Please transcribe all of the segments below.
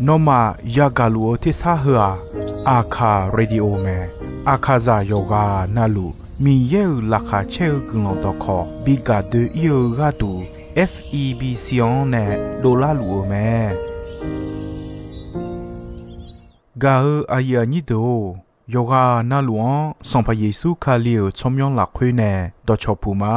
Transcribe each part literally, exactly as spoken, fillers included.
Nawmaf yagaq luf-eu tersar heu-aq, Aqkaq radio mae. Aqkaqzaq yawqghaq navluf Miqyaer-euq laqkhaq caer-eu guiqlanq dawqkawq bi gaq doe-ir-eu gharduq, F E B C-anr nae dovlar luf-eu mae. Gaq-eu aqyuif aqnyir deuq-or, yawqghaq navluf-anr Sanqpaq Yeqsur Kali-euq tsawrmyanr lafkhoer nae dawqcawq puq ma.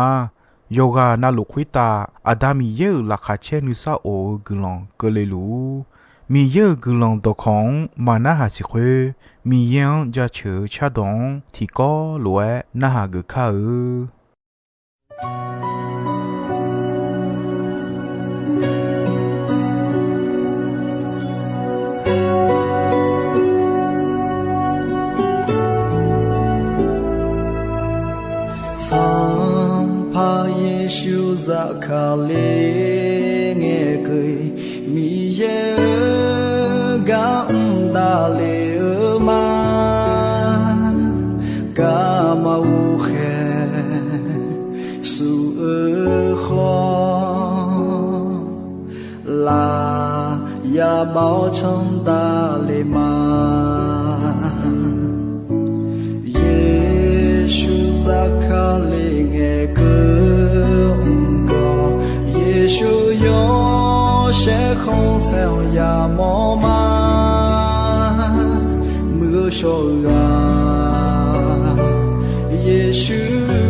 Yawqghaq navluf khoertav Aqda Miqyaer-euq laqkhaq caer nuisar of-eu guiqlanq keuvle luf-ur. Miqyaer-euq guiqlanq dawqkawq-anr maq narhaq siq khoer, Miqyaer-anr jaceuq-eu cardawq-anr tiqkawv lof-aer narhaq geuf kar-eu. Sanqpaq Yeqsur zafkale ngae keuv-iq, Miqyaer-euq gar mr davle-eu ma. Garma ghovkhaeq suf-eu khawf, laf yabav-awr canr davle ma. Yeqsur zafkale ngae keuv mr gawq, Yeqsur yawshaef khanqsaer-anr yamawr ma. Muiq-eu shawr-eu ghaq, Yeqsur-aq,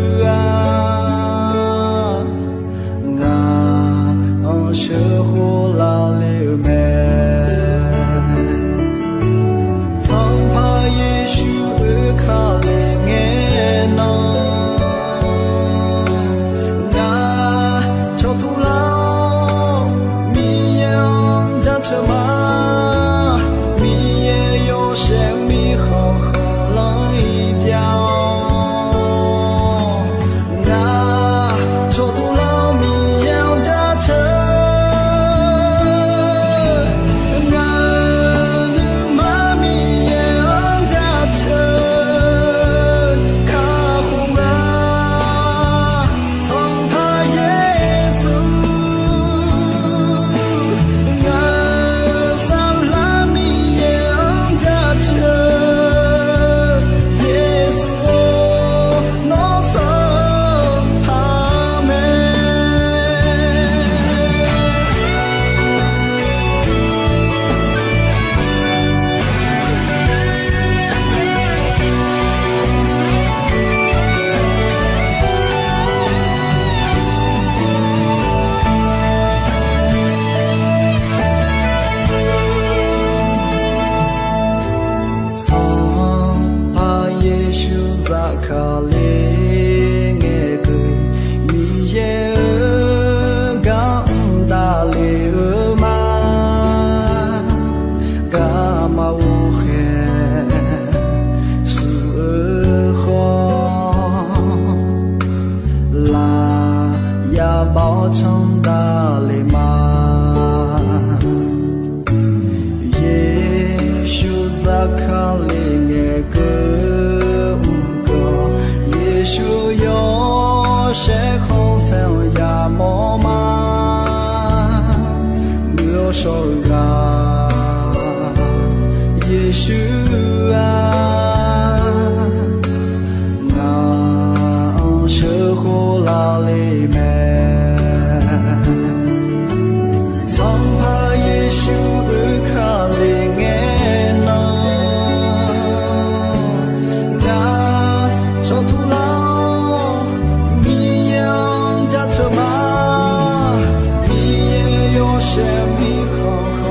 ngaq-anr sheuqkhof lavle-eu mae. Sanqpaq Yeqsur oekale ngae nan, ngaq cawqtuq lar-awr Miqyaer-anr jaceuq ma. Miqyaer yawshaef mirkhanq khanqlanr-iq byav-awr, ngaq cawqtuq lar-awr Miqyaer-anr jaceuq. Ngaq-euq nuima Miqyaer-anr jaceuq kakhof-a. Sanqpaq Yeqsur, ngaq-euq saflar Miqyaer-anr jaceuq. Yeqsur-or, nawr sanqpaq mae. Sanqpaq Yeqsur zafkale ngae keuv-iq, Miqyaer-euq gar mr davle-eu ma. Garma ghovkhaeq suf-eu khawf, laf yabav-awr canr davle ma. Yeqsur zafkale ngae keuv mr gawq, Yeqsur yawshaef khanqsaer-anr yamawr ma. Muiq-eu shawr-eu ghaq, Yeqsur-aq, ngaq-anr sheuqkhof lavle mae. Sanqpaq Yeqsur oekale ngae nan, ngaq cawqtuq lar-awr Miqyaer-anr jaceuq ma. Miqyaer yawshaef mirkhanq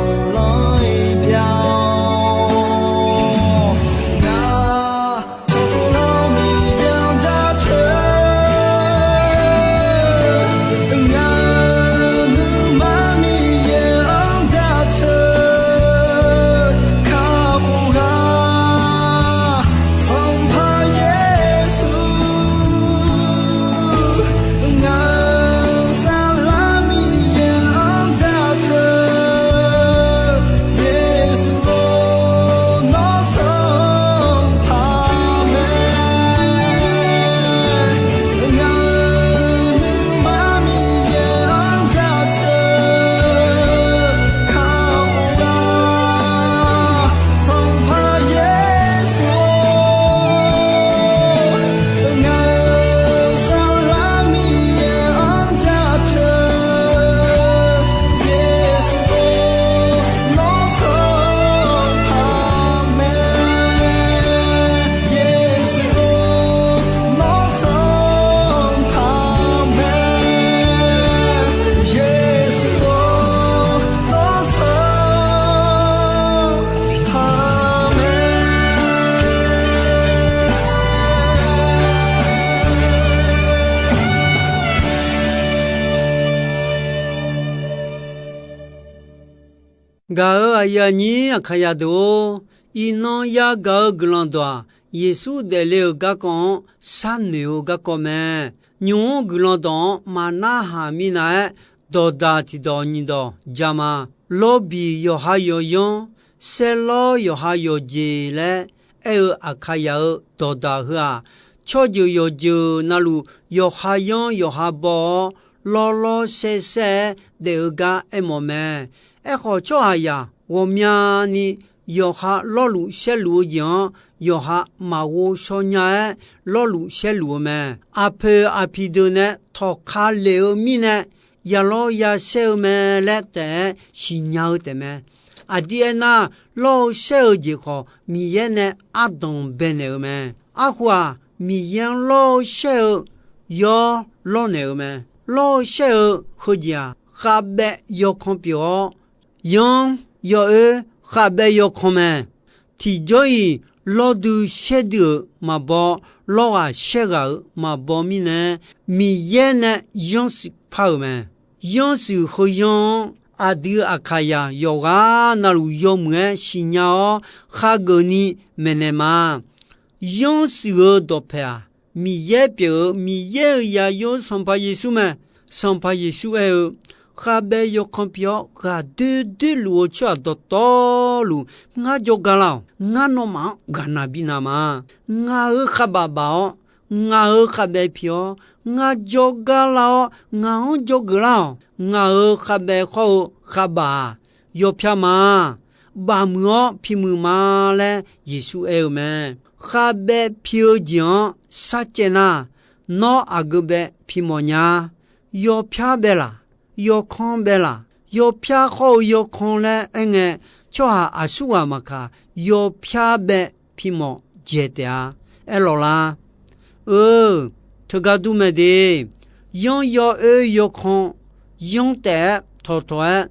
Gaq-euq aqyuif aqnyir Aqkaqyaq deuq-or, iqnan yagaq-eu guiqlanq dawq-aq, Yeqsur daefle-euq garkawv-anr sharnoeq-eu garkawv mae. Nymq-mr guiqlanq dawq-anr maqnarhaq minav-aer, dawqdaq tiqdawq nyiqdawq ja ma. Lawrbiq yawqha yawqyanr, saerlawr yawqha yawqjeq laer aer-eu Aqkaqyaq-euq dawqdaq heu-aq, tsawrjeuq yawqjeuq navluf yawqha yanr yawqha baw-awr, lawrlawr saersaer-aer daef-eu gar aermawf mae. Aerkhawf, tsawrhaqzaq ghawqmyani yawqha lawrluf saerluf-eu jeq-anr, yawqha maqghov shaw nya-aer lawrluf saerluf-eu mae. Aqpoeq aqpiq deuq nae tawqka lef-eu mirnae, yalawr yasaer-eu mae laer taef-aer siqnya-eu taef mae. Aqdir aernar, lawr-eu saer-eu jeq khawf, Miqyaer nae ardanq baenaeq-eu mae. Arhu-aq, Miqyaer-anr lawr-eu saer-eu yawr lawrnaeq-eu mae. Lawr-eu saer-eu heujeq-aq, khavbaev yawkan pyeuf-awr, yanr yawoer khavbaev yawkan mae. Tiqjawr-iq, lawrdui saerdui-euq maqbaw, lawrghaq saerghaq-euq maqbaw mirnae, Miqyaer nae yanrshuif par-euq mae. Yanrshuif heu yanr-anr aqdui Aqkaqyaq yawqghaq navluf yawmuiq-aer siqnya-awr, khageuf ni maeqnaeq ma. Yanrshuif-eu dawqpaeq-aq, Miqyaer pyeuf-eu Miqyaer-euq zaqyo Sanqpaq Yeqsur mae. Sanqpaq Yeqsur aer-eu, Khavbaev yawkan pyeuf-awr ghaqdoer doerluf-eu tsawrhaq dawqtawvluf, ngar jawrgar lar-awq. Ngar nawmaf-anr ghaqnav binav ma. Ngaq-euq khavbaf baf-awr, ngaq-euq khavbaev pi-awr, ngar jawrgar lar-awr, ngaq-anr jawrgeuf lar-awq. Ngaq-euq khavbaev khawr-eu khavbaf-aq, yawpyar ma. Bafmuiq-awr pimuiq ma laer Yeqsur aer-eu mae. Khavbaev pi-eu jeq-anr sharcaev nar, nawr aqgeu bae pi mawf nya. Yawpyar bae laq, yawkan bae laq, yawpyar khawr-eu yawkan laer aerngae, tsawrhaq aqsurghaq maqkaq, yawpyar bae pi mawf dzaeq taef-a. Aerlawq lar. Eu, teugar dur mae de. Yanr yawoer yawkan yanr taef-aer tawqtawq-aer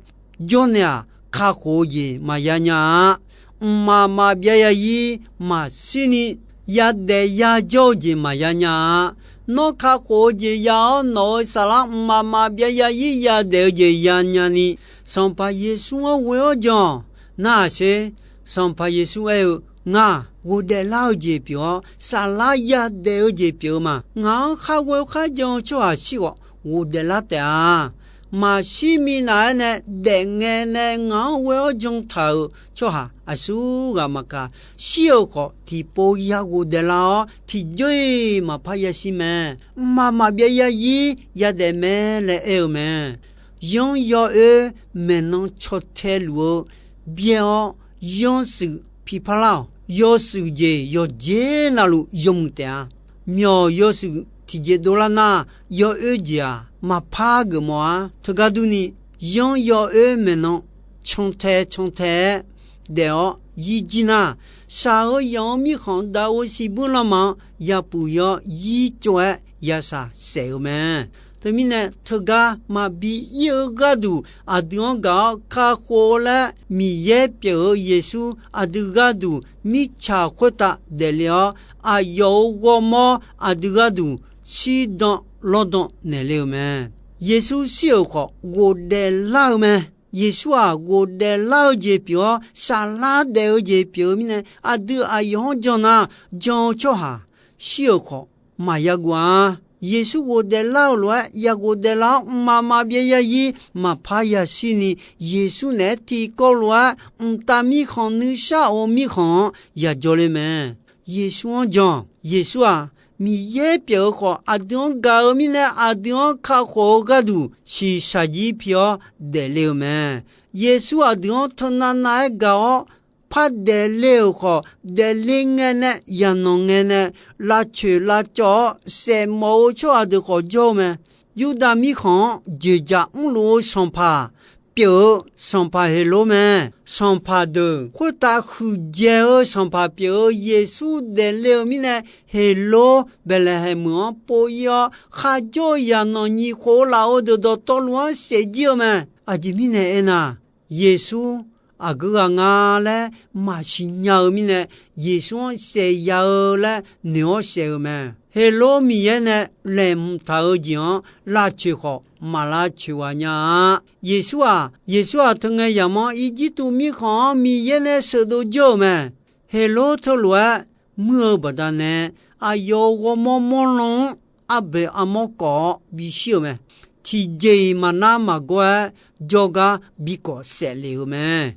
jawrnaeq-aq, kakhof-eu jeq maqya nya-a. Mqmaq maqbyav yazir maqshir ni yadaef yajawr-eu jeq maqya nya-a. Nawr kakhof-eu jeq ya-awr, nawq-euq saflar mqmaq maqbyav yazir yadaef-eu jeq yanya ni, Sanqpaq Yeqsur-anr ghoe-awr jan-awq. Nar-aq sher, Sanqpaq Yeqsur aer-eu, Ngaq ghofdaef lar-eu jeq pyeuf-awr, saflar yadaef-eu jeq pyeuf-eu ma. Ngaq-anr khar ghoe-awr kharjan-eu tsawrhaq shir khawf, ghofdaef lar taef-a. Maqshir minav-aer nae daefngae nae ngaq-anr ghoe-awr jan taq-euq tsawrhaq aqsurghaq maqkaq, shir-euq khawf tiqpov ya ghofdaef lar-awr, tiqjawr-iq maqpar yashir mae. Mqmaq maqbyav yazir yadaef mae laer aer-eu mae. Yanr yawoer maeqnan caw tae luf-eu byaer-awr, yanrshuif pi par lar-awq. Yawshuif jeq yawqjeq navluf yawmuiq taef-a. Myawq yawshuif tiqjeq dovlar nar, yawoer jeq-aq maqpar geufmawf-ar. Teugar durni, yanr yawoer maeqnan cantae cantae-aer daef-awr yirjir nar, shaq-eu yanq-eu mirkhanq daqo siqbuir lanma-anr yapuq yawr yir tsov-aer yashaq saef-eu mae. Teumirnae teugar maqbi ir-eu gharduq aqdui-anr gaq-awr kakhof-eu laer Miqyaer pyeuf-eu Yeqsur aqdui gharduq mirtsaq khoertav daefle-awr, aqyawf-euq ghawrmawr aqdui gharduq shirdan lawrdan naeqle-euq mae. Yeqsur shir-euq khawf ghofdaef lar-eu mae. Yeqsur-aq ghofdaef lar-eu jeq pyeuf-awr, saflar daef-eu jeq pyeuf-eu mirnae, aqdui aqyawf-anr jan nar, jan-eu tsawrhaq shir-euq khawf maqya guv-a. Yeqsur ghofdaef lar-eu lof-aer ya ghofdaef lar-awr, mqmaq maqbyav yazir maqpar yashir ni, Yeqsur naeq-aer tiqkawv lof-aer mqtav mirkhanq nuishar of-eu mirkhanq-anr yajawr le mae. Yeqsur-anr jan. Yeqsur-aq, Miqyaer pyeuf-eu khawf, aqdui-anr gaq-eu mirnae, aqdui-anr kakhof-eu gharduq shiqshaq jir pi-awr daefle-eu mae. Yeqsur aqdui-anr teunav nav-aer gaq-awr par daefle-euq khawf, daefle ngae nae yaqnanq ngae nae lavcoeq lavcawv-awr saefmawf-eu tsawrhaq deuq khawf jawr-eu mae. Yurdav mirkhanq-anr dzoeqdzaq mrluf-eu sanqpaq pyeuf-eu sanqpaq Heqlor mae. Sanqpaq deuq khoertav huiqdzaeq-eu sanqpaq pyeuf-eu Yeqsur daefle-euq mirnae, Heqlor Baeqlaeqhaeq meuq-anr pov ir-awr, kharjawr-eu yaqnanq nyiq khof-eu lafov deuq dawqtawvluf-anr saef jir-eu mae. Aqjeq mirnae aernar, Yeqsur aqgeu ghaq nga laer maqsiq nya-eu mirnae, Yeqsur-anr saef ya-eu laer noeq-awr saef-eu mae. Heqlov Miqyaer nae laeqhmq taq-eu jeq-anr lavcoeq khawf maq lavcoeq ghaq nya-a. Yeqsur-aq, Yeqsur-aq, teu ngae yamq-anr Irjirtuv mirkhanq-anr Miqyaer nae sheuqdov jawr-euq mae. Heqlov teulof-aer muir-eu baqdanae, aqyawf-euq ghawrmawr mawrlan-anr arboeq armawr kawf-awr bishir-euq mae. Tiqjeq-iq maqnar maqgawr-aer, jawrgar bikawf saeflef-euq mae.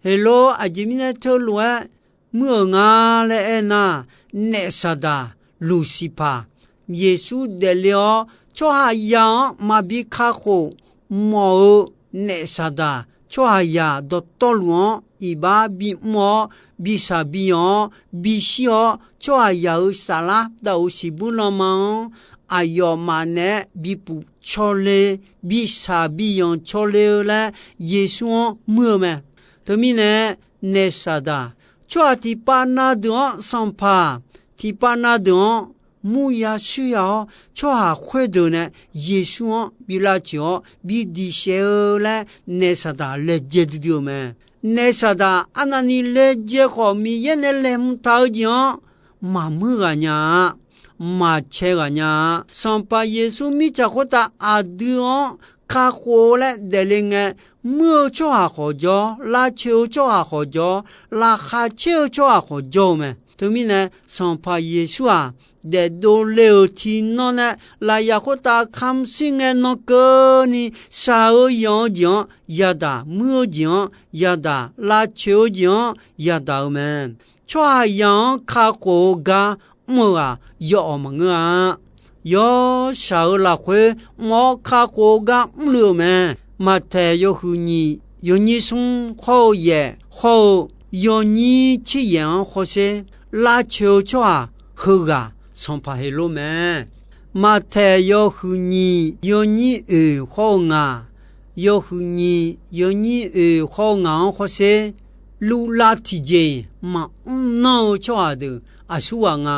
Heqlov aqjeq mirnae teulof-aer muir-euq nga laer aernar, naef Saqdaq Luqsiqpaq, Yeqsur daefle-awr tsawrhaqzaq-anr maqbi kakhof mawf-eu naef Saqdaq, tsawrhaqzaq dawqtawvluf-anr iqbax bimr-awr, bishaq biyanq-awr, bishir-awr, tsawrhaqzaq-euq saflar daqoq siqbuir lanma-anr aqyawfmaf naeq-aer bipuf cawle, bishaq biyanq cawle-eu laer Yeqsur-anr muir-eu mae. Teumirnae, naef Saqdaq, tsawrhaq tiqpav na deuq-anr sanqpaq, tiqpav na deuq-anr murya shuir ya-awr, tsawrhaq khoerdeuq nae Yeqsur-anr bi lavcoeq-awr bi diq saef-eu laer naef Saqdaq laejae duidui-euq mae. Naef Saqdaq arnavni laejae khawf, Miqyaer nae laeqhmq taq-eu jeq-anr maqmuir ghaq nya-a, maqcae ghaq nya-a. Sanqpaq Yeqsur mirtsaq khoertav aqdui-anr kakhof-eu laer daefle ngae, muir-eu tsawrhaq khawf jawr, lavcoeq-eu tsawrhaq khawf jawr, laqkhaq caer-eu tsawrhaq khawf jawr-eu mae. Teumirnae, Sanqpaq Yeqsur-aq, daefdov le-euq tiqnan nae lafyaq khoertav kamq shir ngae nan keuvni, shaq-eu yanq-eu jeq-anr yadaq, muir-eu jeq-anr yadaq, lavcoeq-eu jeq-anr yadaq-eu mae. Tsawrhaqzaq-anr kakhof-eu gar mr-eu ghaq yawawq maqngeur-a. Yawshaq-euq lafkhoer mq-awr kakhof-eu gar mrluf-euq mae. Maqtaeq yawhuiq nyiq yawnyir smr hawr-eu yaef hawr-eu yawnyir tser yaef-anr hawsher, lavcoeq-eu tsawrhaq heughaq sanqpaq Heqlor mae. Maqtaeq yawhuiq nyiq yawnyir oeq hawr-eu ngaq, yawhuiq nyiq yawnyir oeq hawr-eu ngaq-anr hawsher, luvlav tiqjeq-iq maqmr nanr-eu tsawrhaq deuq aqsurghaq nga.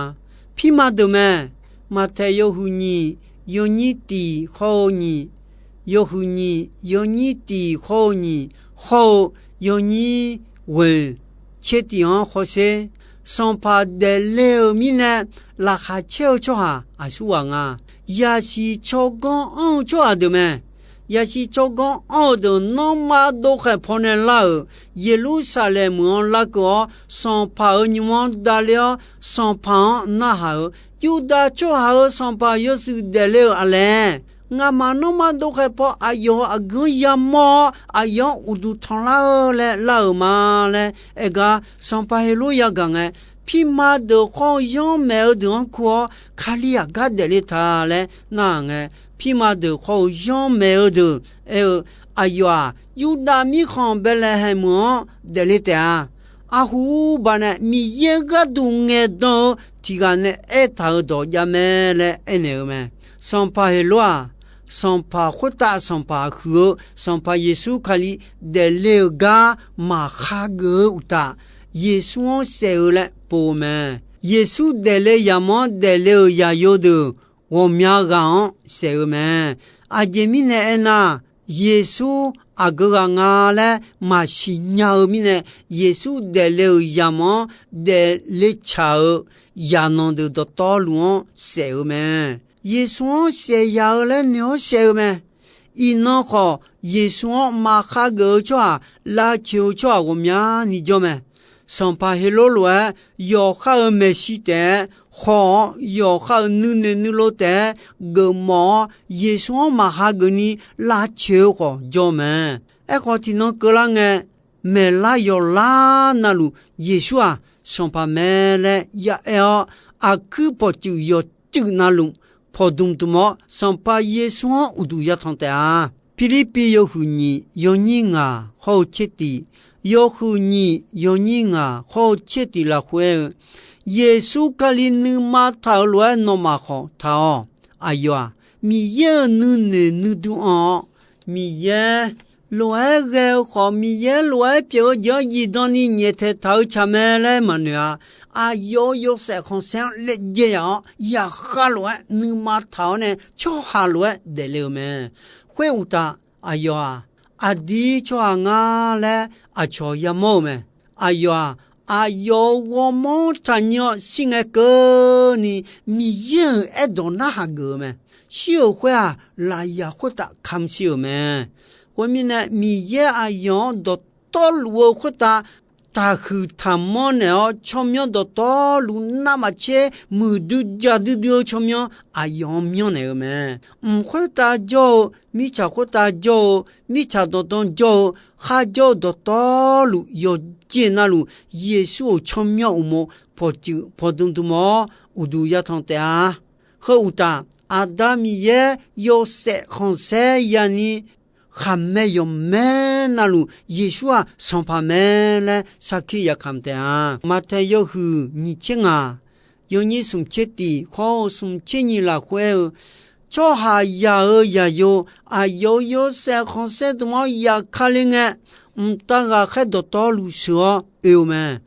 Pirma deuq mae. Maqtaeq yawhuiq nyiq yawnyir tiq hawr-eu nyiq, yawhuiq nyiq yawnyir tiq hawr-eu nyiq, hawr-eu yawnyir ghoeq tser tiq-anr hawsher, sanqpaq daefle-euq mirnae laqkhaq caer-eu tsawrhaq aqsurghaq nga. Yasiq tsawrganr anr-eu tsawrhaq deuq mae. Yasiq tsawrganr anr-eu deuq nanrma dovkhaeq pawnae lar-euq, Yeqlursaqlaeq meuq-anr larkeuv-awr, sanqpaq-euq nymr-anr davler-awr, sanqpaq-anr narhaq-euq, Yurdav tsawrhaq-euq sanqpaq yawshuif daefle-euq aqlaeq, ngamaf nanrma dovkhaeq paw aqyawf-euq aqgeu-anr yamawr-awr, aqyawf-anr uqduq tanqlar-eu laer lar-euq ma laer aer gar, sanqpaq Heqlor yagaq ngae, pirma deuq hawr-eu yanrmaeq-eu deuq-anr kur-awr, Kali aqgar daefle ta laer nar-aq ngae, pirma deuq hawr-eu yanrmaeq-eu deuq aer-eu, aqyawf-aq, Yurdav mirkhanq Baeqlaeqhaeq meuq-anr daefle taef-a. Arhu urbaq nae Miqyaer gharduq ngaeqdan-eu tiqghaq nae aertaq-euq dawq jav mae laer aernaeq-eu mae. Sanqpaq Heqlor-aq, sanqpaq khoertav sanqpaq huiq-eu Sanqpaq Yeqsur Kali daefle-euq gar maqhageuf-eu uqtaf, Yeqsur-anr saef-eu laer pov-eu mae. Yeqsur daefle yamq-anr daefle-euq zaqyo deuq ghawqmya ghaq-anr saef-eu mae. Aqjeq mirnae aernar, Yeqsur aqgeu ghaq nga laer maqsiq nya-eu mirnae, Yeqsur daefle-euq yamq-anr daefle tsaq-eu zaqnanq deuq dawqtawvluf-anr saef-eu mae. Yeqsur-anr saef ya-eu laer noeq-awr saef-eu mae. Iqnan khawf, Yeqsur-anr maqhageuf-eu tsawrhaq, lavcoeq-eu tsawrhaq ghawqmyani jawr mae. Sanqpaq Heqlor lof-aer yawqha-euq maeqshi taef-aer haw-awr, yawqha-euq nuinoeq nuilov taef-aer geufmawf-awr, Yeqsur-anr maqhageuf ni lavcoeq-eu khawf jawr mae. Aerkhawf, tiqnan keuvlar ngae, maeqlar yawqlar navluf Yeqsur-aq, sanqpaq mae laer ya'aer-awr, aqkuir pawqtsuif yawqtsuif navluf pawqdmq dmq-awr, Sanqpaq Yeqsur-anr uqduq yatanq taef-a. Pirlirpiv yawhuiq nyiq yawnyir ngaq hawr-eu tser tiq, yawhuiq nyiq yawnyir ngaq hawr-eu tser tiq lafkhoer-eu, Yeqsur Kali nuima taq-euq lof-aer nawmaf khawf taq-awq. Aqyawf-aq, Miqyaer-euq nuinoeq nuidui anr-awr, Miqyaer lof-aer ghae-eu khawf, Miqyaer lof-aer pyeuf-eu jeq-anr zifdan ni nyaeftaeq taq-eu tsaq mae laer maqnoeq-a. Aqyawf-euq yawshaef khanqsaer-anr laejae yaf-awr, yaqkhav lof-aer nuima taq-awr nae tsawrhaq lof-aer daefle-eu mae. Khoeruqtaf, aqyawf-aq, aqdir tsawrhaq nga laer aqcawq yamawr-eu mae. Aqyawf-aq, aqyawf-euq ghawrmawr taqnyi-awr shir ngae keuvni, Miqyaer-euq aerdawq narhaq geuf-eu mae. Shir-euq khoer-aq, lafyaq khoertav kamq shir-euq mae. Khoermirnae, Miqyaer aqyawf-anr dawqtawvluf-eu khoertav taqhuiq taqmanr naeq-awr, tsawrmyanr dawqtawvluf navmaqtser muiqdui jaqdui dui-eu tsawrmyanr aqyawf-anr myanrnaeq-eu mae. Mq khoertav jawr-eu, mirtsaq khoertav jawr-eu, mirtsaq danqdan jawr-eu, kharjawr-eu dawqtawvluf yawqjeq navluf, Yeqsur-euq tsawrmyanr uqmov pawqtsuif pawqdm dm-awr uqduq yatanq taef-a. Heu uqtaf, Aqda Miqyaer yawshaef khanqsaer yani khaqmae yawqmae navluf, Yeqsur-aq Sanqpaq mae laer sarkir yakamq taef-a. Maqtaeq yawhuiq nyiq tser ngaq, yawnyir smq tser tiq khawf-eu smq tser nyiq lafkhoer aer-eu, tsawrhaqzaq-euq zaqyo aqyawf-euq yawshaef khanqsaer dm-awr yaqkale ngae, mqtav ghaqkhaer dawqtawvluf sheuq-awr oe-eu mae.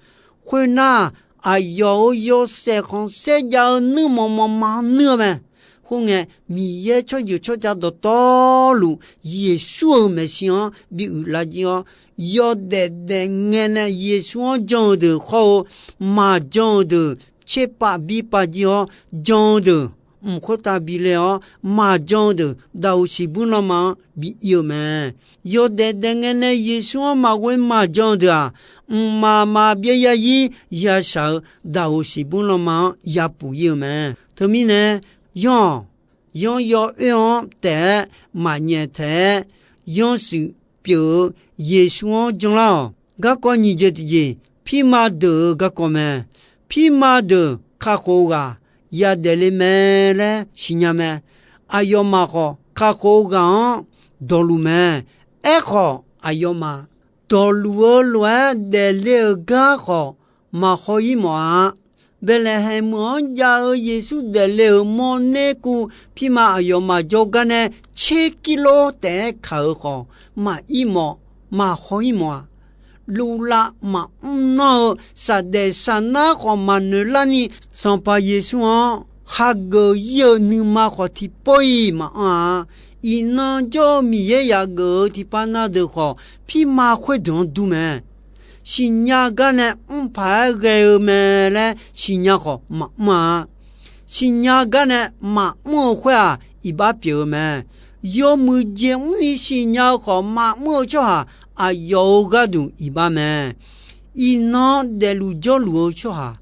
Khoernar, aqyawf-euq yawshaef khanqsaer jav-eu nuirmanq manqma nuir-eu mae. Khoerngae, Miqyaer tsawrjeuq tsawrca dawqtawvluf Yeqsur-euq maeqshi-anr bi uiqlar jir-awr, yawdaef daefngae nae Yeqsur-anr jan-eu deuq khawf-eu, maqjan-eu deuq tserpav birpav jir-awr jan-eu deuq, mq khoertav bi le-awr maqjan-eu deuq daqoq siqbymr lanma-anr bi ir-eu mae. Yawdaef daefngae nae Yeqsur-anr maqghoe maqjan-eu deuq-aq, mqmaq maqbyav yazir yashaq-eu daqoq siqbymr lanma-anr yapuf ir-eu mae. Teumirnae, yanr-awq, yanr yawoer-anr taef-aer maqnyaef taef-aer, yanshuif pyeuf-eu Yeqsur-anr janlar-awq. Garkawv nyiq jeq tiqjeq, pirma deuq-euq garkawv mae. Pirma deuq kakhof-eu ghaq yadaef le mae laer siqnya mae. Aqyawfmaf khawf, kakhof-eu ghaq-anr dawqluf mae. Aerkhawf, aqyawfmaf dawqluf-eu lof-aer daefle-euq gar khawf, maqhaw ir mawf-a. Baeqlaeqhaeq meuq-anr jav-eu Yeqsur daefle-euq mawrner kuv, pirma aqyawfmaf jawrgar nae tserkir lor taef-aer kaq-euq khawf, maqir mawf, maqhaw ir mawf-aq. Luvlav maqmr nanr-eu saqdaef saqnar khawf maqnoeq larni, Sanqpaq Yeqsur-anr hageuf ir-eu nuima khawf tiqpawr-iq maqanr-a. Iqnan jawr-eu Miqyaer yaf geuf-eu tiqpav na deuq khawf, pirma khoerdeuq-anr dur mae. Siqnya gar nae mr paq-aer ghae-eu mae laer siqnya khawf maqmr-a. Siqnya gar nae maqmr-eu khoer-aq, iqbax pyeuf-eu mae. Yawmuiq jeq mrni siqnya-eu khawf maqmr-eu tsawrhaq, aqyawf-euq gharduq iqbax mae. Iqnan daefluf jawrluf-eu tsawrhaq,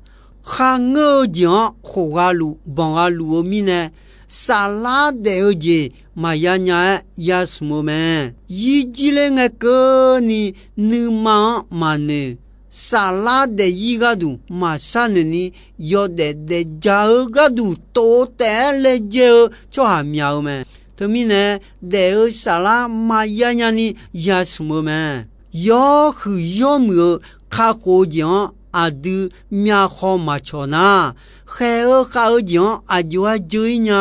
kharngeur-eu jeq-anr khof gha luf banq gha luf-eu mirnae, saflar daef-eu jeq maqya nya-aer yasmq-eu mae. Yir jir ler ngae keuvni nuima-anr maqnoeq, saflar daefzir gharduq maqshar noeq ni, yawdaef daefja-eu gharduq tof taef-aer laejae-eu tsawrhaq mya-eu mae. Teumirnae, daef-eu saflar maqya nyani yasmq-eu mae. Yawr huiq yawr muiq-eu kakhof-eu jeq-anr aqdui myavkhaw maqcawq nar, khaeq-eu khav-eu jeq-anr aqjox-aer dzeur-ir nya,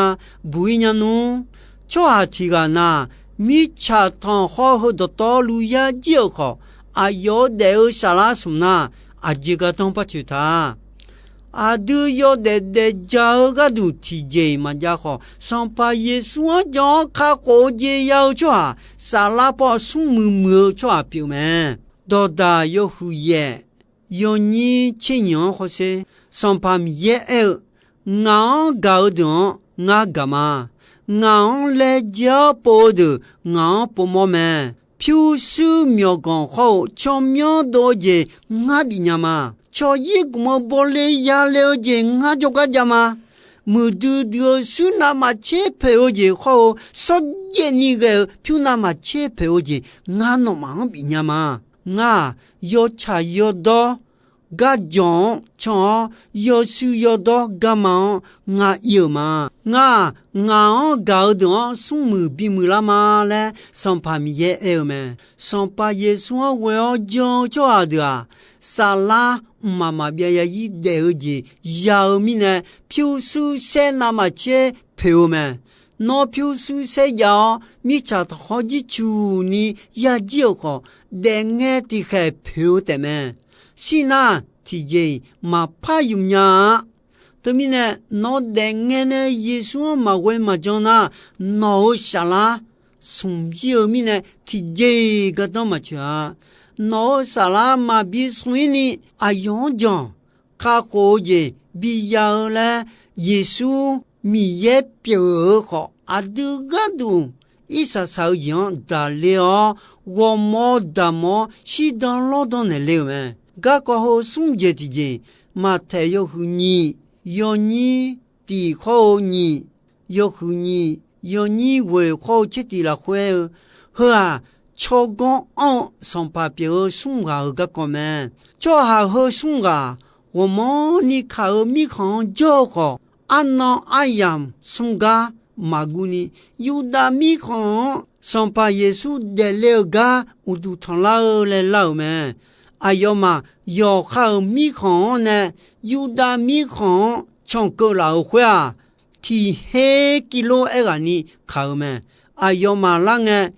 buq-ir nya nmr. Tsawrhaq tiq ghaq na, mirtsaq tanqkhawr heu dawqtawvluf yar jir-euq khawf, aqyawf-euq daef-eu saflar smq nar, aqjeq gardanr par tsoeq ta. Aqdui yawdaef daefja-eu gharduq tiqjeq-iq maqjav khawf, Sanqpaq Yeqsur-anr jan-awr kakhof-eu jeq ya-eu tsawrhaq, saflar paw smrmuiq muiq-eu tsawrhaq pyeuf mae. Dawqdaq yawhuiq yaef, yawnyir tser nyiq-anr hawsher. Sanqpaq Miqyaer aer-eu, Ngaq-anr gaq-eu deuq-anr ngar gaq ma. Ngaq-anr laejae-awr pov-eu deuq ngaq-anr povmawr mae. Pyurshuir myawqganq hawr-eu tsawrmyanr dov-eu jeq ngar bifnya ma. Cawqyir gmq-eu bawle yale-eu jeq ngar jawrgar jav ma. Muiqdui dui-eu shuir navmaqtser poeq-eu jeq hawr-eu, shawrjaev ni ghae-eu pyur navmaqtser poeq-eu jeq ngar nawmaf-anr bifnya ma. Ngar-aq, yawtsaq yawdawr garjawq-anr can-awr, yawshuir yawdawr garma-anr ngar ir-euq ma. Ngar-aq, ngaq-anr gaq-eu deuq-anr smrmuiq bimuiq lar ma laer Sanqpaq Miqyaer aer-eu mae. Sanqpaq Yeqsur-anr ghoe-awr jan-eu tsawrhaq deuq-aq, saflar mqmaq maqbyav yazir daef-eu jeq ya-eu mirnae, pyurshuir saer navmaqtser poeq-eu mae. Nawr pyurshuir saer jav-awr, mirtsaq tanqkhawr jircuf ni yajir-euq khawf, daefngae tiqkhaeq poeq-eu taefmae. Shirnar, tiqjeq-iq maqpar yuf nya-a. Teumirnae, nawq daefngae nae Yeqsur-anr maqghoe maqjan nar, nawq-euq saflar smq jir-eu mirnae tiqjeq-iq gardanr maqtsoeq-a. Nawq-euq saflar maqbi smq-ir ni aqyawf-anr jan kakhof-eu jeq biya-eu laer, Yeqsur Miqyaer pyeuf-eu khawf, aqdui gharduq irsaq saq-eu jeq-anr daqler-awr, ghawrmawr damq-awr shirdan lawrdan naeqle-euq mae. Garkawv heu smr jeq tiqjeq, Maqtaeq yawhuiq nyiq, yawnyir tiq khawr-eu nyiq, yawhuiq nyiq, yawnyir ghoeq khawr-eu tser tiq lafkhoer-eu, heu-aq, tsawrganr anr-eu sanqpaq pyeuf-eu smr ghaq-euq garkawv mae. Tsawrhaq heu smr ghaq ghawqmanrni kaq-eu mirkhanq-anr jawr-eu khawf, arnan aryamq smr gar maqguv ni, Yurdav mirkhanq-anr Sanqpaq Yeqsur daefle-eu gar uqduq tanqlar-eu laer lar-euq mae. Aqyawfmaf yawqha-euq mirkhanq-anr nae Yurdav mirkhanq-anr cankeuv laf-euq khoer-aq, tiq her kilo aerghaqni kaq-eu mae. Aqyawfmaf lar ngae,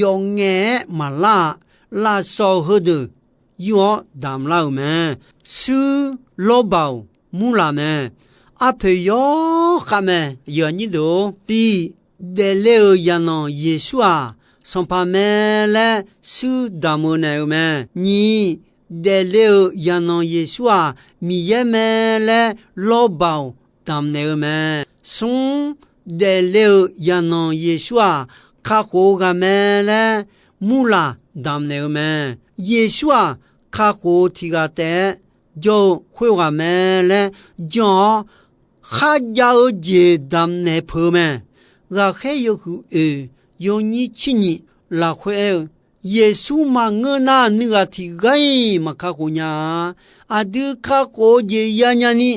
yawf ngaef-aer maqlar-a. Lafsawq heudeuq yur-awr damq lar-euq mae. Shuir Lawrbaoq Murlaq mae. Arpoeq yawr khav mae. Yawqnyir deuq-or, tiq, daefle-euq yaqnanq Yeqsur-aq, Sanqpaq mae laer shuir damq-eu naeq-eu mae. Nyiq, daefle-euq yaqnanq Yeqsur-aq, Miqyaer mae laer Lawrbaoq damq naeq-eu mae. Smr, daefle-euq yaqnanq Yeqsur-aq, kakhof-eu ghaq mae laer Murlaq damq naeq-eu mae. Yeqsur-aq, kakhof-eu tiq ghaq taef-aer jawr-eu khoerghaq mae laer jan-awr, kharjav-eu jeq damq naeq peuq-eu mae. Ghaqkhaer yawhuiq oeq, yawnyir tser nyiq lafkhoer aer-eu, Yeqsur maqngeur nar, nuighaq tiq ghaq-iq maqkakhof nya-a. Aqdui kakhof-eu jeq yanya ni,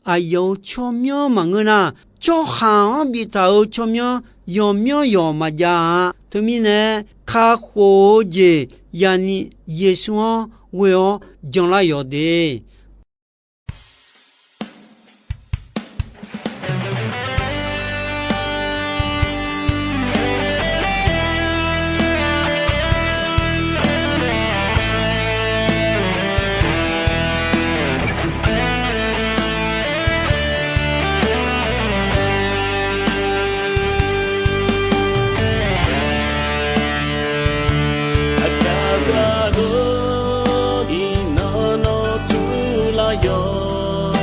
aqyawf-euq tsawrmyanr maqngeur nar, tsawrhaq-anr biftaq-euq tsawrmyanr yawqmyanr yawq maqjav-a. Teumirnae, kakhof-eu jeq yani Yeqsur-anr ghoe-awr janlar yawq de. Aqkaqzaq-or, iqnan nawr turlar yawq.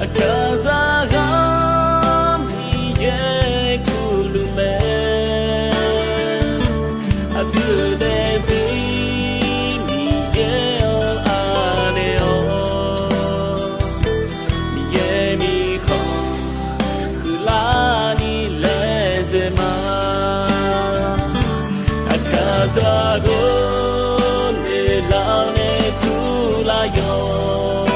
Aqkaqzaq ghaq Miqyaer kurluf mae. Aqdui-euq daefzir Miqyaer-anr anaeq-awr, Miqyaer mirkhanq huiqlar ni laedzae ma. Aqkaqzaq-or, noeqlar nae turlar yawq.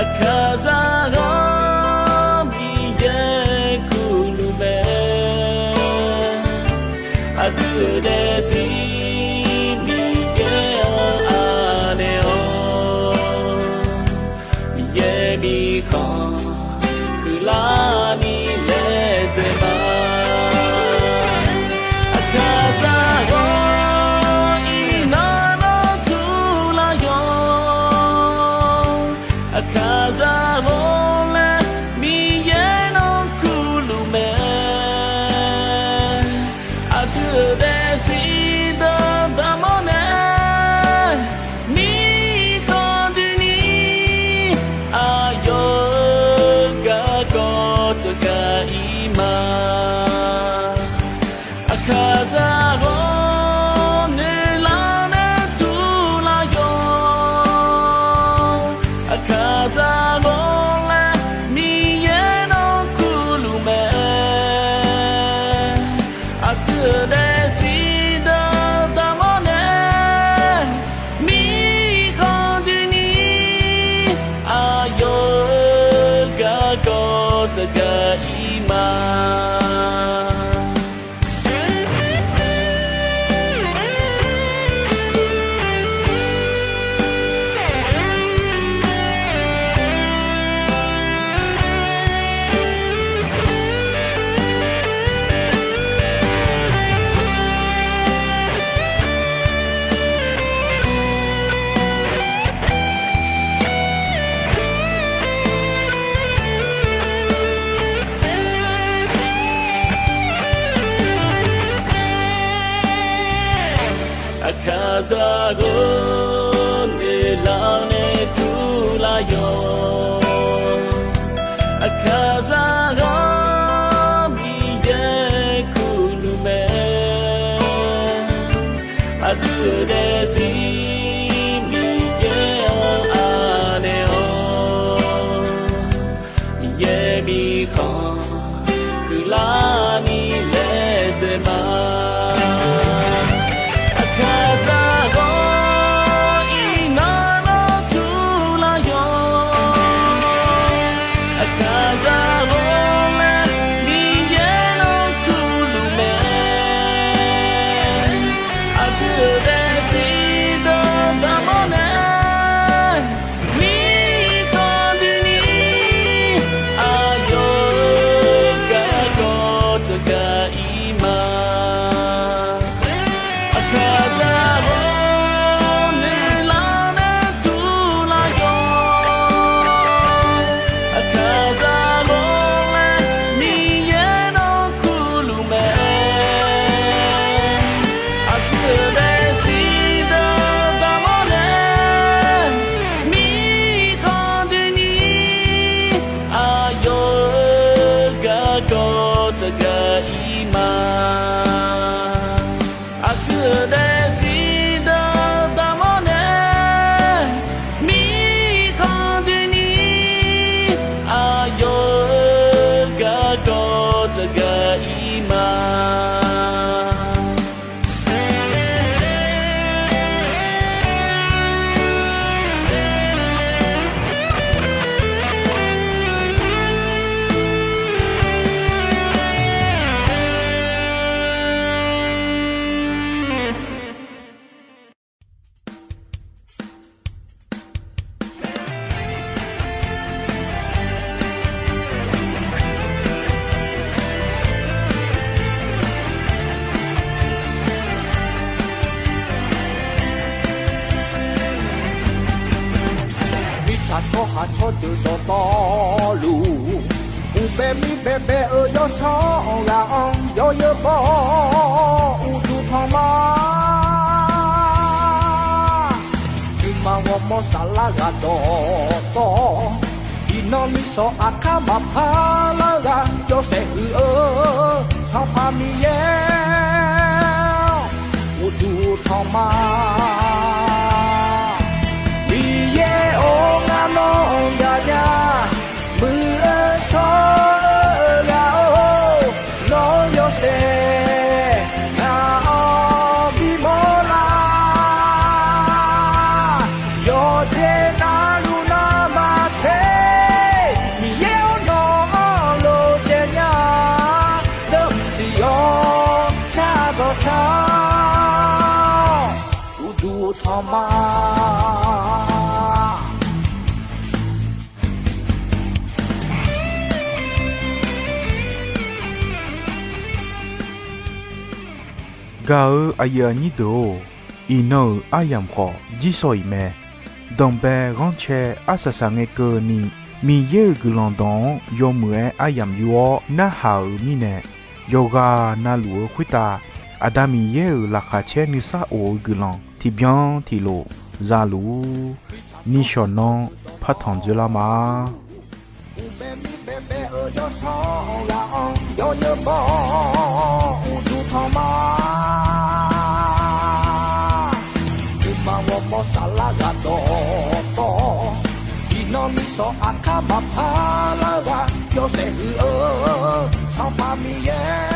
Aqkaqzaq ghaq Miqyaer kurluf mae. Aqdui-euq daefzir Miqyaer-anr anaeq-awr, Miqyaer mirkhanq huiqlar ni laedzae ma. Aqkaqzaq-or, iqnan nawr turlar yawq. Aqkaqzaq-or laer Miqyaer nawr kurluf mae. Aqdui-euq daefzir Aqkaqzaq ghawrmawr noeqlar nae turlar yawq. Aqkaqzaq ghawrmawr Miqyaer kurluf mae. Aqdui-euq daefzir Miqyaer-anr anaeq-awr, Miqyaer mirkhanq huiqlarni laedzae ma. Aqkaqzaq ghawrmawr iqnan nawr turlar yawq. Aqkaqzaq ghawrmawr laer Miqyaer nawr kurluf mae. Aqdui-euq daefzir dawqdaq mawrnae, mirkhanq doeni aqyawf-euq garkawv tsawrgaq ir ma. Aqkaqzaq ghawrmawr noeqlar nae turlar yawq. Aqkaqzaq ghawrmawr laer Miqyaer nawr kurluf mae. Aqdui-euq daefzir dawqdaq mawrnae, mirkhanq doeni aqyawf-euq garkawv tsawrgaq ir ma. Aqdui-euq daefzir dawqdaq mawrnae, mirkhanq doeni aqyawf-euq garkawv tsawrgaq ir ma. Mirtsaq tsawrhaq tsawrdeuq dawqtawvluf, uqbae mirbae bae-eu yawsanr ghaq-anr yawzeu baw-awr uqduq tanq ma. Nuima ghawrmawr saflar ghaq dawqtawv, iqnan misanq aqkar maqpar lar ghaq yawshaef huiq-eu Sanqpaq Miqyaer-awr, uqduq tanq ma. Miqyaer-or, ngar nawr gaqnya, muiq-eu shawr-eu ghaq-or, nawr yawshaef ngaq-anr bimawr lar. Yawqjeq navluf navmaqtser, Miqyaer-or, nawq-anr lof caev nya, deuq tiq yawr shardawq shar-awr, uqduq tanq ma. Gaq-eu aqyuif aqnyir deuq-or, iqnan-euq aryamq khawf jirsawq iq mae. Danqbae ghanrcae arsaq saq ngae keuvni, Miqyaer-euq guiqlanq dawq-anr yawmuiq-aer aryamq yur-awr narhaq-euq mirnae, yawqghaq navluf-eu khoertav Aqda Miqyaer-euq laqkhaq caer nuisar of-eu guiqlanq tiqbyan tiqlof za luf-ur. Nishawq nanr partanq dzoerlar ma. Uqbae mirbae bae-eu yawsanr ghaq-anr yawzeu baw-awr uqduq tanq ma. Nuima ghawrmawr saflar ghaq dawqtawv, iqnan misanq aqkar maqpar lar ghaq yawshaef huiq-eu Sanqpaq Miqyaer